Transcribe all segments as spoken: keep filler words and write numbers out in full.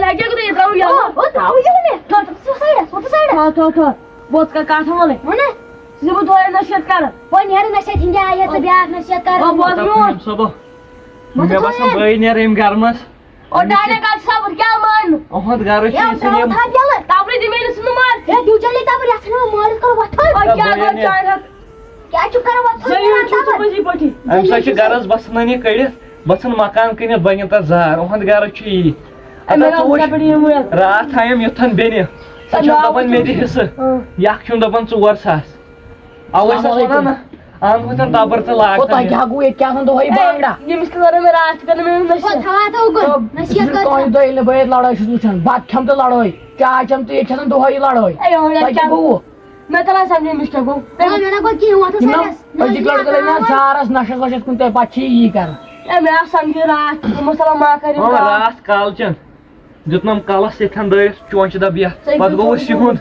ہے، کیٛاہ گوٚو تۄہہِ؟ یہِ ترٛاوُن یَلہٕ۔ او، او، ترٛاوُن یَلہٕ مےٚ۔ تھو، تھو، ژٕ وَس سایڈَس، وَس سایڈَس۔ تھو، تھو، تھو۔ بہٕ اوسُس کَتھ کَتھ وَنٕنۍ۔ وَن نہ۔ ژٕ چھُکھ دۄہَے نصیحت کَران۔ وۄنۍ نیرٕ نصیحت ہِنٛدِ آیہِ، یَتھ ژٕ بیٛاکھ نصیحت کَران۔ وۄنۍ بوز میون۔ صٲبہ، وۄنۍ مےٚ باسان تھٲیِن۔ بٲے نیرٕ أمۍ گَرٕ منٛز۔ او، أمِس چھِ ڈاینہ کَتھ صبر، کیٛاہ مانہٕ؟ أہُنٛد گَرٕ چھُ ہے، یہِ ژٕ ترٛاوُن نِم۔ تھَپھ یَلہٕ۔ تَپرِ دِ مےٚ نہٕ ژٕ نہٕ مار۔ ہے، دیوٗ جلدی تَپرِ، یَتھ ژھٕنہٕ بہٕ مٲرِتھ کَرٕ وۄتھُن۔ او، کیٛاہ بٲے گوٚو نیرٕ۔ چانہِ ہَتھ؟ کیٛاہ چھُکھ کران وۄتھ؟ زٔمیٖن چھُ ژٕ پٔزی پٲٹھی۔ أمِس ہا چھِ غرض بَسَن نہٕ کٔڑِتھ، بَسَن مکان کٕنِتھ، بَنہِ تَتھ زار۔ اُہُنٛد گرٕ چھُ یی۔ اَمہِ ہَتہٕ ژٕ وٕچھ، راتھ تھایَم یُتھَن بیٚنہِ۔ سۄ چھَم دَپان، مےٚ دِ حصہٕ۔ اۭں۔ یہِ اَکھ چھُم دَپان، ژور ساس۔ اَوَے چھَس وَنان نہ، اَنہٕ ہوتھن تَبٕر تہٕ لاگ۔ کوٗتاہ کیٛاہ گوٚو ییٚتہِ، کیٛاہ آسان دۄہَے بانٛگڑا؟ ییٚمِس کِتھ وَنو مےٚ راتھ کَرٕ مےٚ نصیحت۔ کوٗتاہ تھاوان تہٕ اُکُن؟ نصیحت کَران۔ تۄہہِ ییٚلہِ نہٕ بہٕ ییٚتہِ لڑٲے چھُس وٕچھان، بَتہٕ کھٮ۪م تہٕ لڑٲے، چاے چٮ۪م تہٕ ییٚتہِ چھِ آسان دۄہَے یہِ لڑٲے۔ اے، اورٕ تۄہہِ کیٛاہ کیٛاہ؟ گوٚوُ؟ مےٚ تَلان سَمجھے أمِس کیٛاہ گوٚو۔ آ، مےٚ نہ گوٚو کِہیٖنۍ، وۄتھ حظ یِم نا سایڈَس۔ أزِکۍ لٔڑکہٕ لٔگۍ نا زارَس نَشَس وَشَس کُن، تۄہہِ پَتہٕ چھِ یی کَران۔ اے، مےٚ آو سَمجھے راتھ، دوٚپمَس تَلان ما کَر یِم اَوا، کَتھ۔ راتھ کالچَن دیُتنَم کَلَس ییٚتھٮ۪ن دٲرِتھ چونٛچہِ دَب یَتھ۔ ژےٚ پَتہٕ دیُتنَم گوٚوُس یِہُنٛد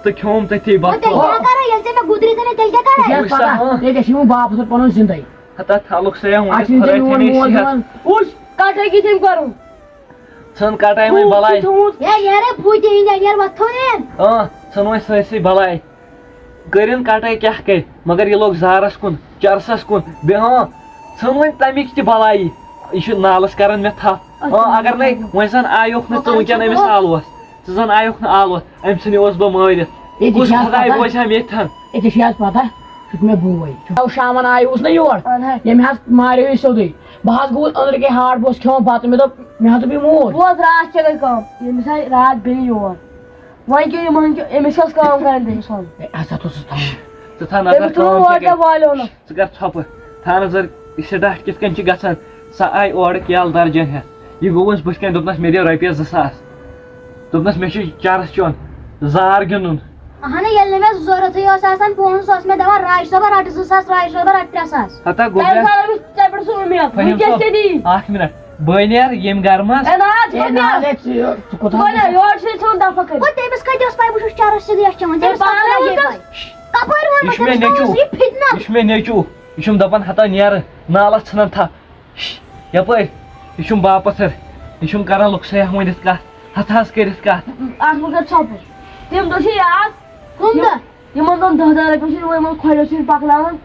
تہٕ کھیوٚم تٔتھی وۄنۍ بَتہٕ۔ تیٚلہِ کیٛاہ کَرو؟ ییٚلہِ ژےٚ مےٚ گُدری ژےٚ مےٚ تیٚلہِ کیٛاہ کَرَے؟ ژےٚ چھِ وٕچھ سا، پَتہ، ہاں۔ تیٚلہِ گژھِ یِمَن واپَس پَنُن زِندَے۔ ہتا تھَلُک سا یا وٕنکٮ۪س اَسہِ چھِنہٕ خۄداے تِمَن تھٲینی موج صحت۔ یِوان۔ وٕچھ، کَٹٲے کِتھ أمۍ کَرُن۔ ژھٕن کَٹٲے وۄنۍ بَلاے۔ ژھٕنُتھ۔ ہے، نیرٕ پھُٹہِ ہِنٛدۍ، نیرٕ وۄتھو نیر۔ اۭں، ژھٕن وۄنۍ سٲرسٕے بَلاے۔ کٔرِن کَٹٲے کیٛاہ کَرِ، مگر یہِ لوٚگ زارَس کُن، چرسَس کُن۔ بیٚیہِ ہاں، ژھٕن وۄنۍ تَمِکۍ تہِ بَلایی۔ یہِ چھُ نالَس کَران مےٚ تھَپھ۔ اۭں، اگر نَے وۄنۍ زَن آیوکھ نہٕ ژٕ وٕنکٮ۪ن أمِس آلوَس، ژٕ زَن آیوکھ نہٕ آلوَس، أمۍ ژھٕنیوس بہٕ مٲرِتھ۔ ییٚتہِ کُس چھِ حظ خۄداے پَتہ؟ بوزِ ہا مےٚ یِتھَن؟ أتی چھِ اَسہِ پَتہ، سُہ چھُ مےٚ بوے۔ اَو شامَن آیوُس نہ یور، اَہَن حظ۔ ییٚمۍ حظ ماریو یہِ سیوٚدُے۔ بہٕ حظ گوٚوُس أنٛدرٕ کَنۍ ہاٹ، بہٕ اوسُس کھٮ۪وان بَتہٕ، مےٚ دوٚپ، مےٚ حظ دوٚپ یہِ موج۔ بوز راتھ کیٛاہ گٔے کٲم، ییٚمِس آے راتھ بیٚیہِ یور۔ وۄنۍ کیٛاہ یِمَن کیٛاہ، أمِس کیٛاہ ٲس کٲم کَرٕنۍ تٔمِس وَن؟ ہے، اَسا تھوٚو سُہ تھاوُن۔ ژٕ تھاو نظر تٔمِس تھوٚو کٲم ووٹ کیٛاہ گٔے۔ دَب والیو نہٕ۔ ژٕ کَر ژھۄپہٕ، تھاو نظر، یہِ سِٹاٹ کِتھ کٔنۍ چھِ گژھان۔ سۄ آیہِ اورٕ کیل درجن ہٮ۪تھ۔ یہِ گوٚوُس بٕتھِ کَنۍ، دوٚپنَس، "مےٚ دِ رۄپیَس زٕ ساس۔" دوٚپنَس، "مےٚ چھُ چرس چیوٚن، زار گِنٛدُن۔" اہنُو، ییٚلہِ نہٕ مےٚ ضروٗرتھٕے اوس آسان پونٛسہٕ، سُہ اوس مےٚ دَپان، "راج صٲبہ، رَٹہٕ زٕ ساس، راج صٲبہ، رَٹہٕ ترٛےٚ ساس۔" ہتا گوٚو تَمہِ مےٚ، ساتہٕ اوس ژےٚ پٮ۪ٹھ سُہ اُمید۔ فہیم وٕنکیٚس صٲب، کیٛاہ دِیی؟ اَکھ مِنٹ۔ بہٕ نیرٕ ییٚمہِ گرٕ منٛز۔ اے، نہ، اَتھ ہے، چھُنہٕ نہ، نیرُن۔ ہے، ژٕ، ژٕ کوٚت وۄنۍ حظ؟ یورٕ چھُے ژھٕنُن دفعہ کٔرِتھ۔ گوٚو تٔمِس کَتہِ اوس پَے بہٕ چھُس چرس سیوٚدُے اَتھ چٮ۪وان؟ ہے، تٔمِس کَتہِ پانَے لَگہِ ووٚنمُت۔ پَے؟ کَپٲرۍ ووٚنمُت؟ یہِ چھُ مےٚ تٔمِس نیٚچوٗ۔ اوس یہِ فِتنہٕ۔ یہِ چھُ مےٚ نیٚچوٗ۔ یہِ چھُم دَپان، ہتا نیرٕ، نالَس ژھٕنَن تھَپھ۔ یَپٲرۍ، یہِ چھُم باپَتھ سَر، یہِ چھُم کَران لُکسٕے ہٮ۪تھ ؤنِتھ کَتھ، ہَتہٕ حظ کٔرِتھ کَتھ۔ اَتھ منٛز کَر ژھۄپہٕ؟ تَمہِ دۄہ چھِ یاد؟ کَمہِ دۄہ؟ یِمَن دۄن دَہ دَہ رۄپیہِ چھِ یِمَن کھۄڈو سۭتۍ پَکناوان۔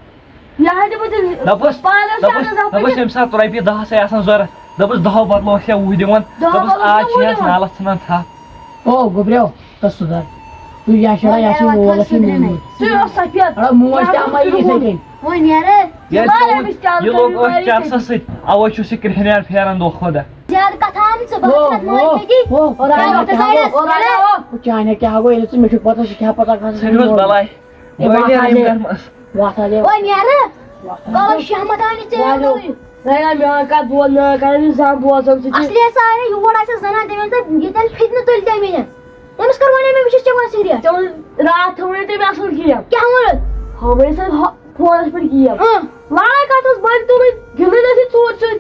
یہِ ہا دِمو تیٚلہِ دَپُس، پانَس دَپُس، شاٹَس دَپُس، دَپُس۔ ییٚمہِ ساتہٕ رۄپیہِ دَہ آسے آسان ضوٚرَتھ، دَپُس، دَہو بدلہٕ اوس یا وُہ دِوان۔ دَہو دَپُس، بدلہٕ اوس آز یا چھِ وُہ یَتھ دِوان۔ نالَس ژھٕنان تھَپھ۔ او گوٚبریو، تَس سُدھار۔ تُہۍ یہِ چھُ وۄنۍ یہِ چھُ نیران مول پَتہٕ اَسہِ سُدھرنٕے۔ نیرُن۔ ژٕ اوس سفید۔ اَڑا موج تہِ اَما یہِ یِتھَے کٔنۍ۔ وۄنۍ نیرٕ۔ ییٚلہِ یہِ لارٕ ژےٚ أمِس چَل یہِ لوٚگ تُہۍ أتھۍ وارٕ چرسَس سۭتۍ، اَوَے چھُ سُہ کرٛیٚہنیٛار پھیران دۄہ کھۄتہٕ دۄہ۔ زیادٕ کَتھٕ آمژٕ، بہٕ او، ہَسا کَتھ مٲلۍ او، ژےٚ دِی۔ او، او، راجا، راجا، او، او، راجا، او۔ او چانہِ کیٛاہ گوٚو، ییٚلہِ ژٕ مےٚ چھُکھ پَتہ، ژٕ کیٛاہ پَتہ کَتھ ژھٕنِوس منٛز بَلاے۔ ہے، وۄنۍ وۄتھ نیرٕ حظ یِم یہِ۔ گَرٕ منٛز۔ وۄتھ حظ یہِ۔ وۄنۍ نیرٕ۔ وۄتھ حظ۔ کَلَس شہمت آو نہٕ ژےٚ وَلو۔ یوٚتُے۔ نہ، نہ، میٛٲنۍ کَتھ بوز، میٛٲنۍ کَتھ، أمِس زانٛہہ بوزان ژٕ تہِ۔ اَصلی ہسا آیہِ یور آسہِ زَنان، تٔمۍ ووٚن ژےٚ ییٚتٮ۪ن فِتنہٕ تُلۍ تٔمۍ ییٚتٮ۪ن۔ تٔمِس کٔر وَنے مےٚ، بہٕ چھُس چٮ۪وان سِگریٹ۔ ژےٚ ووٚن راتھ تھوٚوُے تٔمۍ اَصٕل گیم۔ کیٛاہ ووٚنُتھ؟ ہاوے سا ہۄ-، فونَس پٮ۪ٹھ گیم۔ اۭں۔ لڑٲے کَتھ ٲس بٔلۍ تُلٕنۍ، گِنٛدُن ٲسۍ ژوٗرِ ژوٗرِ۔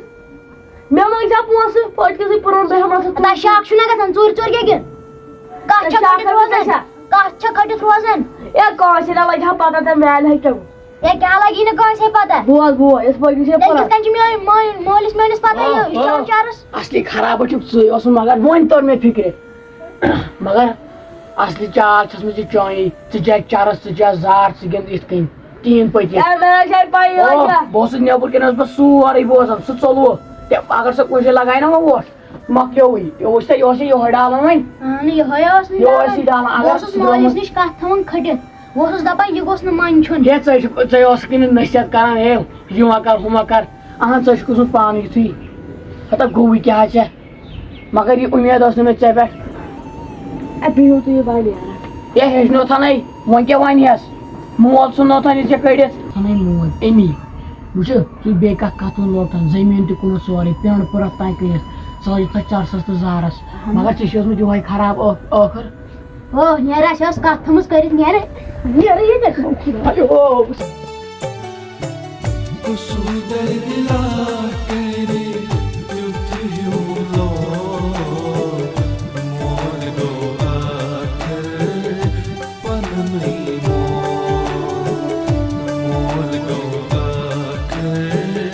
مےٚ لٔگۍ زیادٕ پونٛسہٕ، پٔتۍ کِنۍ پھٕرُن بیٚیہِ ہَمسا۔ اَدا شک چھُنہ گژھان، ژوٗرِ ژوٗرِ کیٛاہ گِنٛد؟ کَتھ چھےٚ شک کھٔٹِتھ گژھان روزان؟ کیٛاہ؟ کَتھ چھےٚ کھٔٹِتھ روزان؟ اے، کٲنٛسہِ نہ لَگہِ ہا پَتہ تہٕ میٛانہِ ہا کیٛاہ گوٚو۔ ہے، کیٛاہ لَگی نہٕ کٲنٛسے پَتہ؟ بوز، بوز، یِتھ پٲٹھۍ چھِ تیٚلہِ پَران۔ کِتھ کٔنۍ چھِ میٛٲنۍ مٲلۍ، مٲلِس میٛٲنِس پَتہ آ، یہِ، یہِ آ۔ چھُ چرس؟ اَصلی خراب چھُکھ ژٕے اوسُم، مگر وۄنۍ توٚر مےٚ فِکرِ۔ مگر اَصلی چال چھَس نہٕ ژےٚ چٲنی۔ ژٕ چےٚ چرس، ژٕ چےٚ زار، ژٕ گِنٛد یِتھ کٔنۍ ٹیٖن پٔتِتھ۔ ہے، مےٚ حظ چھےٚ پَیی، او، وۄنۍ کیٛاہ؟ بہٕ اوسُس نیٚبرٕ کِنۍ اوسُس بہٕ سورُے بوزان، سُہ ژوٚلوُکھ۔ تہِ اگر سۄ کُنہِ جایہِ لگایہِ نا وۄنۍ وۄٹھ، مۄکلیوٕے۔ یہِ اوس ژےٚ، یہِ اوس ژےٚ یِہوٚے ڈالان وۄنۍ۔ اہن، یِہوٚے اوس نہٕ یہِ اوس ڈالان۔ یہِ ڈالان۔ بہٕ اگر اوسُس سُہ مٲلِس نِش کَتھ تھاوان کھٔٹِتھ۔ بہٕ اوسُس دَپان، یہِ گوٚژھ نہٕ مَنٛدچھُن۔ ہے، ژٕ ٲسِکھ، ژٕ اوسُکھ أمِس نصیحت کران، ہے، یہِ مہ کر، ہُہ مہ کر۔ اہن، ژٕ ٲسِکھ اوسمُت پانہٕ یِتھُے۔ ہتا گوٚوُے کیٛاہ ژےٚ؟ مگر یہِ اُمید ٲس نہٕ مےٚ ژےٚ پٮ۪ٹھ۔ اے، بِہِو تُہۍ یہِ وَنہِ یارا۔ ہے، ہیٚچھنو تھَنَے، وۄنۍ کیٛاہ وَنہِ یَس؟ مول ژھُننو تھَنَے ژےٚ کٔڑِتھ۔ تھَنَے مول۔ أمی۔ وٕچھِ، ژٕ بیٚیہِ کَتھ کَتھ ووٚن لوٹَن، زٔمیٖن تہِ کُنُتھ سورُے، پٮ۪نٛڈ پوٗرَتھ تام کٕنِتھ، سٲرٕے تَتھ چرسَس تہٕ زارَس۔ اَہَن۔ مگر ژےٚ چھِ ٲسمٕژ یِہوٚے خراب ٲ-، ٲخٕر۔ او، نیرٕ، اَسہِ ٲس کَتھ تھٲومٕژ کٔرِتھ، نیرٕ، نیرٕ ییٚتہِ۔ اَیو۔ قصور درد لا کرے، تیُتھ ہیوٗ لوگ مول گوٚو ٲخٕر پننُے مول۔ مول گوٚو ٲخٕر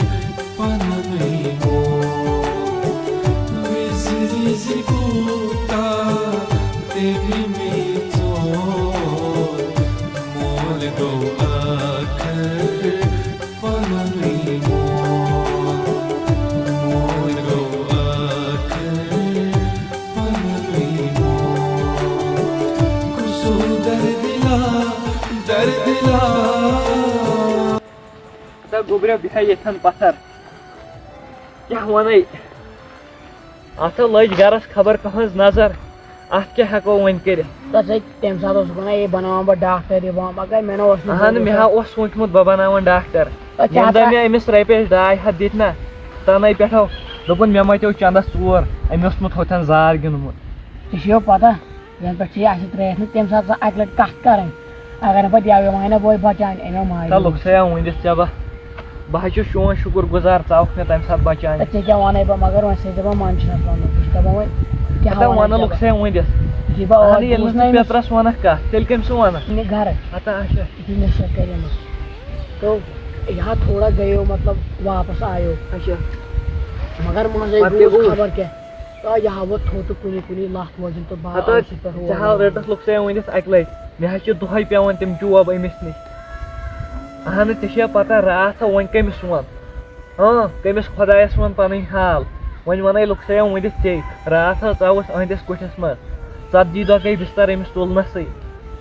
پننُے مول۔ وِزِ وِزِ گوٚو گوٚبرٮ۪و بیٚہہ ییٚتھٮ۪ن پتھر۔ کیٛاہ وَنَے؟ اَتھ ہا لٔج گرس خبر کٕہٕنٛز نظر۔ اَتھ کیٛاہ ہٮ۪کو وۄنۍ کٔرِتھ؟ تَتھ سۭتۍ تَمہِ ساتہٕ اوسُکھ وَنان، "یے بَناوان بہٕ ڈاکٹر، یہِ بہٕ ما-" مگر مےٚ نہ اوس نہٕ اَہَن، بوٗزمُت مےٚ ہا اوس سوٗنٛچمُت بہٕ بَناوَن ڈاکٹر۔ تَتھ چھِ ییٚمہِ دۄہ آسان مےٚ أمِس رۄپیَس ڈاے ہَتھ دِتۍ نہ، تَنَے پٮ۪ٹھو دوٚپُن، "مےٚ مَتیو چَندَس ژور، أمۍ اوسمُت ہُتھٮ۪ن زار گِنٛدمُت۔" ژےٚ چھُ یو پَتہ، یَنہٕ پٮ۪ٹھ چھِ یہِ اَسہِ سۭتۍ ترٛٲیِتھ نہٕ، تَمہِ ساتہٕ سۄ اَکہِ لَٹہِ کَتھ کَرٕنۍ۔ اگر نہٕ پَتہٕ یَوٕ یِوان نہ بوے بَچان، أمۍ آو مایوٗس۔ تَلُک سا ؤنِتھ ژےٚ بہٕ، بہٕ حظ چھُس چون شُکُر گُزار، ژٕ آوُکھ مےٚ تَمہِ ساتہٕ بَچاونہِ۔ تہٕ ژےٚ کیٛاہ وَنَے بہٕ، مگر وۄنۍ چھُس دَپان منٛدچھِ نَس وَنُن، بہٕ چھُس دَپان وۄنۍ کیٛاہ ہَتہ وَنَے وَنہٕ ژےٚ لُکھ بہٕ؟ سا ؤنِتھ۔ یُتھُے بہٕ یہِ ٲدۍ نہٕ گوٚوُس ژٕ نہ أمِس، پیٚترَس وَنَکھ کَتھ، تیٚلہِ کٔمۍ سُہ وَنَکھ؟ یہِ گَرٕ۔ ہَتہ اچھا۔ یُتھُے نشہ کَرِ أمِس۔ تو یہِ ہا تھوڑا گٔیو مطلب واپَس آیو۔ اچھا۔ مگر منٛزَے پَتہٕ کیٛاہ گوٚوُس گوٚوُس؟ خبر کیٛاہ۔ آ، یہِ ہا ووت تھوٚد تہٕ کُنی کُنی لَتھ وٲجِن تہٕ با-، ہَتہ أتھۍ سۭتۍ پٮ۪ٹھ ژےٚ ہا ووت۔ رٔٹٕتھ لُکھ سا ؤنِتھ اَکہِ لَٹہِ، مےٚ حظ چھِ دۄہَے پٮ۪وان تِم چوب أمِس نِش۔ اَہَنہٕ، ژےٚ چھےٚ پَتہ، راتھ ہا وۄنۍ کٔمِس وَن؟ ہاں، کٔمِس خۄدایَس وَن پَنٕنۍ حال؟ وۄنۍ وَنَے لُکھ سا ؤنِتھ ژے، راتھ ہا ژاوُس أہٕنٛدِس کُٹھِس منٛز، ژَتجی دۄہ گٔے بِستَر أمِس تُلنَسٕے۔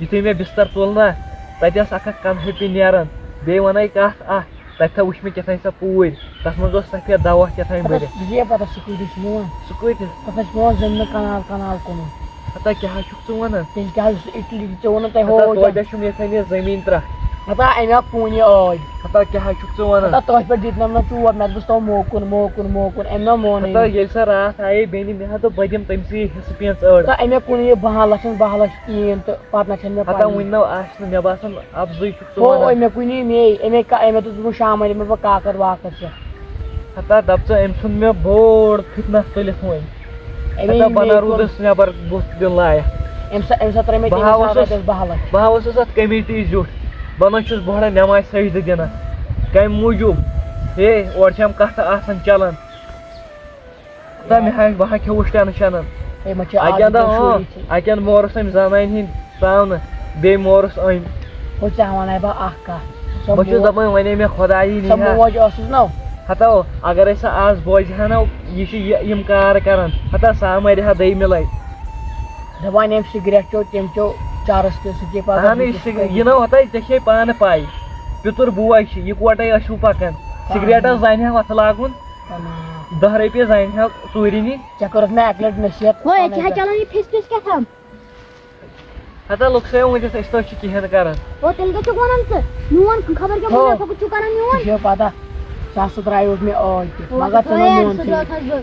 یُتھُے مےٚ بِستَر تُل نہ، تَتہِ ٲس اَکھ اَکھ کَنہٕ ہَپی نیران، بیٚیہِ وَنَے کَتھ اَکھ۔ تَتہِ تھا وٕچھ مےٚ کیٛاہ تام سۄ پوٗرۍ، تَتھ منٛز اوس سفید دوا کیٛاہ تام پتہٕ بٔرِتھ۔ یہِ پتہٕ سُہ کۭتِس چھُ نِوان؟ سُہ کۭتِس؟ پتہٕ چھُ پٮ۪وان زٔمیٖنہٕ کنال کنال کٕنُن۔ ہتا کیٛاہ حظ چھُکھ ژٕ وَنان؟ تیٚلہِ کیٛاہ حظ چھُ اِٹلی ژےٚ ووٚنُتھ تۄہہِ ہتا ہوو توتہِ کیٛاہ؟ حظ چھُم ییٚتہِ یہِ زٔمیٖن ترٛٹھ۔ ہتا اَمہِ اکھ کُنہِ ٲدۍ۔ ہتا کیٛاہ حظ چھُکھ ژٕ وَنان؟ ہتا تۄہہِ پٮ۪ٹھ دیُتنَم نہ چوب، مےٚ دوٚپُس تو موکُن موکُن موکُن، أمۍ نہ مونُے ہتا نہٕ۔ ییٚلہِ سۄ راتھ آیے بیٚنہِ، مےٚ ہا دوٚپ بہٕ دِمہٕ تٔمسٕے حصہٕ پینٛژ أڑ۔ ہتا أمۍ ہا کُن یہِ باہ لَچھَن باہ لَچھ کِہیٖنۍ تہٕ پتہٕ نہ چھَنہٕ مےٚ ہتا پَیی۔ وٕنہِ نہ آسہِ نہٕ، مےٚ باسان افضٲیی چھُکھ ژٕ ہو، وَنان۔ أمۍ مےٚ کُنی مے، أمۍ کا-، أمۍ مےٚ دوٚپ، دوٚپُن، "شامَن یِمَے بہٕ کاکَد واکَد چھِ۔" ہتا دَپ ژٕ، أمۍ ژھُن مےٚ بوٚڑ فِتنَس تُلِتھ وۄنۍ۔ أمۍ ہتا أنۍ بہٕ مے نہ کُن۔ روٗدُس نٮ۪بر بُتھ دِنہٕ لایق۔ أمۍ سا-، أمۍ سا ترٛٲے مےٚ بہٕ تیٖژ ہا اوسُس، رۄپیَس باہ لَچھ۔ بہٕ ہا اوسُس اَتھ کمیٹی زیُٹھ، بہٕ نہ چھُس بۄہڑٕ نٮ۪مازِ سجدٕ دِنَس۔ کَمہِ موٗجوٗب؟ ہے، اورٕ چھِ یِم کَتھٕ آسان چَلان۔ تہٕ مےٚ ہا، بہٕ ہا کھیوٚوُس ٹٮ۪نشَنَن۔ ہے، مےٚ چھِ اَکہِ آز اَندٕ، وٕنکٮ۪ن ہاں، شُرۍ تہِ۔ اَکہِ اَندٕ مورُس أمۍ زَنانہِ ہِنٛدۍ ترٛاونہٕ، بیٚیہِ مورُس أمۍ۔ ہو، ژےٚ وَنَے بہٕ اَکھ کَتھ۔ سۄ بہٕ چھُس مو-، دَپان، وۄنۍ أمۍ مےٚ خۄدایی سۄ نِیہِ ہا۔ موج ٲسٕس نہ۔ ہَتو، اگر أسۍ سۄ آز بوزِ ہا نہ، یہِ چھِ یہِ، یِم کار کَران۔ ہَتو، سۄ مَرِ ہا دوٚیمہِ لَٹہِ۔ دَپان، أمۍ سِگریٹ چیوٚو، تٔمۍ چیوٚو چَرٕس تہِ، سُہ چے پَتہٕ اَہَن، یہِ چھِ، یہِ نہ ہَتو، ژےٚ چھے پانہٕ پَے۔ پِتُر بوے چھِ، یِکوَٹَے ٲسِو پَکان۔ سِگریٹَس زَنہِ ہا وَتھٕ لاگُن۔ دَہ رۄپیہِ زَنہِ ہا ژوٗرِ نِنۍ۔ ژےٚ کٔرٕتھ مےٚ اَکہِ لَٹہِ نصیحت۔ وۄنۍ ییٚتہِ چھِ ہا چَلان یہِ پھِس پھِس کیٛاہ تام۔ ہَتا لُکھ سا وٕنۍکٮ۪س أسۍ تۄہہِ چھِ کِہیٖنۍ کَران۔ او، تیٚلہِ کیٛاہ چھُکھ وَنان ژٕ؟ میون خبر کیٛاہ ہو۔ مُنافع چھُکھ کَران میون؟ ژےٚ چھےٚ پَتہ، سُہ ہسا ترٛایوکھ مےٚ ٲدۍ تہِ، او، مگر ژٕ نہ ہے، میون سُہ تہِ۔ درٛاو تھَس بہٕ۔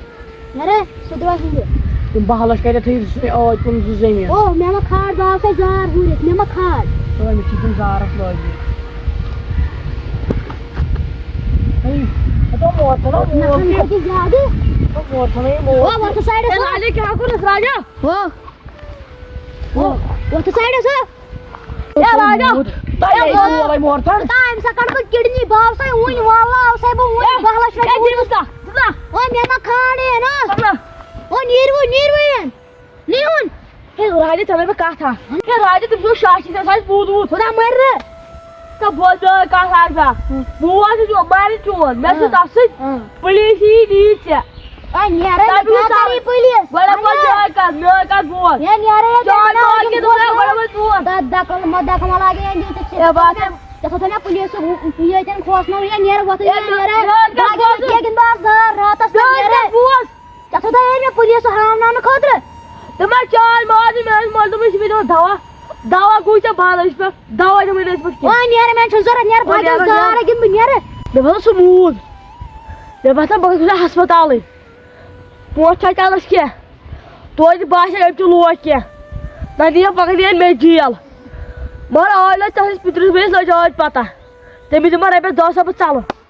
نہ رے، سُہ درٛاو تھَس بہٕ۔ تِم باہ لَچھ کَتہِ تھٲیِو ژٕ مےٚ ٲدۍ کُن زٕ زٔمیٖن؟ او، مےٚ ما کھاڑ باو سا زار ہُرِتھ، مےٚ ما کھاڑ؟ تہٕ أمِس چھِ تِم زارَس لٲگمٕتۍ۔ ہے، ہَتو موت ژھٕنو نہ، موت تہِ۔ کھَنٛڈ کھٔتۍ زیادٕ۔ ہَتو موت ژھٕنو یہِ موت او، تہِ۔ وۄتھ سایڈَس ہے، او۔ راجا، کیٛاہ کوٚرُس راجا؟ او۔ او، وۄتھ سایڈَس او۔ ہے، راجا۔ تۄہہِ ہے، ہے، او۔ کولَے موت ژھٕن۔ تۄہہِ أمِس ہا کَڑٕ بہٕ کِڈنی، بہٕ آو سا وُنہِ، واللہ آو سا بہٕ وُنہِ، ہے، باہ لَچھ ہے، رۄپیہِ دِیِو وُنہِ۔ سا۔ او، مےٚ ما کھاڑے نہ۔ او، نیٖرِو، نیٖرِو یَن۔ نیٖرِو۔ ہے، راجا، ژےٚ وَنَے بہٕ کَتھ اَکھ۔ ہے، راجا، تٔمۍ سُنٛد شاشی ژےٚ آسہِ بوٗزمُت۔ خۄدا مَرِ نہٕ۔ تہٕ بوز میٛٲنۍ کَتھ اَکھ زا۔ بوز یہِ مَرِ چون۔ مےٚ چھُ اۭں۔ تَس سۭتۍ اۭں۔ پُلیٖس یی نِیہِ ژےٚ۔ اے، نیرے، تَتہِ مےٚ کیٛاہ وٕچھ سا۔ کَرٕ یہِ پُلیٖس؟ گۄڈٕ اَدٕ وَن میٛٲنۍ کَتھ، میٛٲنۍ کَتھ بوز۔ ہے، نیرے ییٚتہِ، چون مےٚ مول چھُ کیٛاہ دَپان، گۄڈٕ وَن میون۔ دَ-، دَکل مہ دَکل مہ لاگے ییٚتہِ ژےٚ۔ ہے، بہٕ ہسا ژےٚ تھوٚو مےٚ پُلیٖس سُہ ییٚتٮ۪ن کھوژناوُن، ہے، نیرٕ وۄتھٕ، ہے، ہے، نیرٕ۔ میٛٲنۍ کَتھ باقٕے بوز۔ ییٚتہِ کِنۍ بہٕ آسہٕ زار راتَس پٮ۪ٹھ میٛٲنۍ نیرٕ۔ کَتھ بوز۔ ژےٚ تھوٚو تۄہہِ مےٚ پُلیٖس سُہ ہاوناونہٕ خٲطرٕ؟ تِمَن چاے ماجہِ میٛانہِ مٲلۍ دوٚپمَس، یہِ مےٚ دِمو دَوا۔ دَوا گوٚو ژےٚ بنٛد، أسۍ پٮ۪ٹھ دَوا دِمو نہٕ أسۍ پٮ۪ٹھ کینٛہہ۔ وۄنۍ نیرٕ، مےٚ چھُنہٕ ضوٚرَتھ، نیرٕ، او، باقٕے نیرٕ، زارٕ نیرٕ۔ گِنٛدٕ بہٕ نیرٕ۔ مےٚ باسان سُہ موٗد۔ مےٚ باسان بہٕ گژھٕ ہسپتالٕے۔ پونٛسہٕ چھا چَلَس کینٛہہ؟ توتہِ باسہِ أمۍ تہِ لوگ کینٛہہ۔ نَتہٕ یِیَم پَگاہ نِیَن مےٚ جیل۔ مگر آے لَجہِ تَتھ أسۍ پِترِس بیٚیِس لَجہِ آے پَتہ۔ تٔمِس دِمہٕ رۄپیَس دَہ ساس بہٕ ژَلہٕ۔